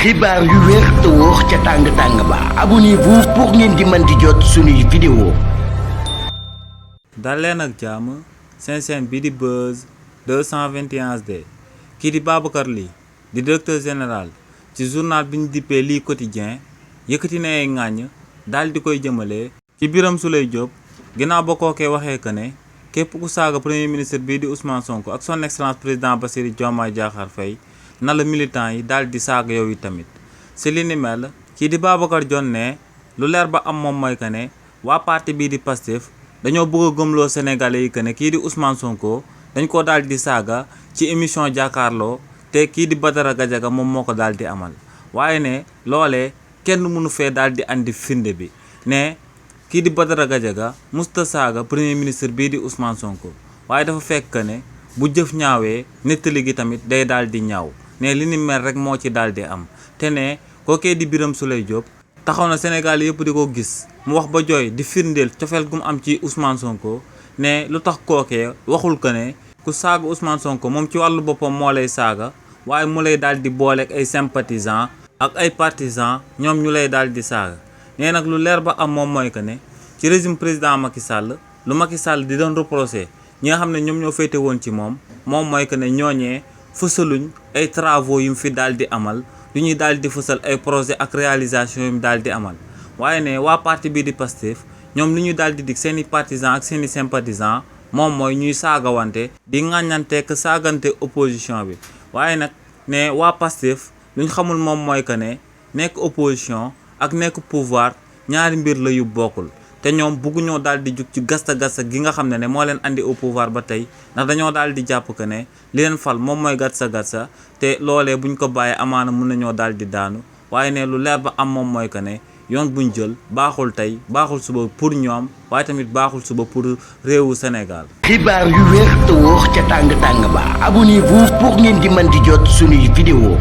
xibaar yu wér te wóor ca tàng ba abonnez-vous pour ngeen di mën di jot suñuy vidéo. dal leen ak jàmm seen chaîne bi di Buzz 221HD kii di Babacar Ly di directeur général ci journal bi ñu dippee lii quotidien yëkkati na ay ŋàññ daal di koy jëmale ci Birame Souleye Diop ginnaaw ba kookee waxee que ne képp ku saaga premier ministre bii di Ousmane Sonko ak son excellence président Bassirou Diomaye Diakhar Faye na la militant yi daal di saaga yow yi tamit si li ni mel kii di Babacar Dione ne lu leer ba am moom mooy que ne waa parti bii di Pastef dañoo bëgg a gëmloo Sénégalais yi que ne kii di Ousmane Sonko dañ ko daal di saaga ci émission jàkkaarloo te kii di Badara Gadiaga moom moo ko daal di amal waaye ne loolee kenn mënu fee daal di andi firnde bi ne kii di Badara Gadiaga musta saaga premier ministre bii di Ousmane Sonko waaye dafa fekk ne bu jëf ñaawee nettali gi tamit day daal di ñaaw ne li ni mel rek moo ci daal di am te ne kookee di Birame Souleye Diop taxaw na Sénégal yëpp di ko gis mu wax ba jooy di firndeel cofeel gu mu am ci Ousmane Sonko ne lu tax kookee waxul ko ne ku saaga Ousmane Sonko moom ci wàllu boppam moo lay saaga waaye mu lay daal di booleeg ay sympathisants ak ay partisans ñoom ñu lay daal di saaga nee nag lu leer ba am moom mooy que ne ci régime président Macky Sall lu Macky Sall di doon reproché ñi nga xam ne ñoom ñoo féete woon ci moom mooy que ne ñooñee fësaluñ ay travaux yu mu fi daal di amal lu ñuy daal di fësal ay projet ak réalisation yu mu daal di amal waaye ne waa parti bii di Pastef ñoom lu ñu daal di dig seen i partisans ak seen i sympathisants moom mooy ñuy saagawante di ŋàññanteek saagante opposition bi waaye nag ne waa Pastef lu ñu xamul moom mooy que ne nekk opposition ak nekk pouvoir ñaari mbir la yu bokkul te ñoom bëgguñoo daal di jug ci gasta gi nga xam ne moo leen andi au pouvoir ba tey ndax dañoo daal di jàpp que ne li leen fal moom mooy gasta te loolee buñ ko bàyyee amaana mun nañoo daal di daanu waaye ne lu leer ba am moom mooy que ne yoon buñ jël baaxul tey baaxul suba pour ñoom waaye tamit baaxul suba pour réewu Sénégal. xibaar yu wér te wóor ca tàng ba abonnez-vous pour ngeen di mën di jot suñuy vidéo.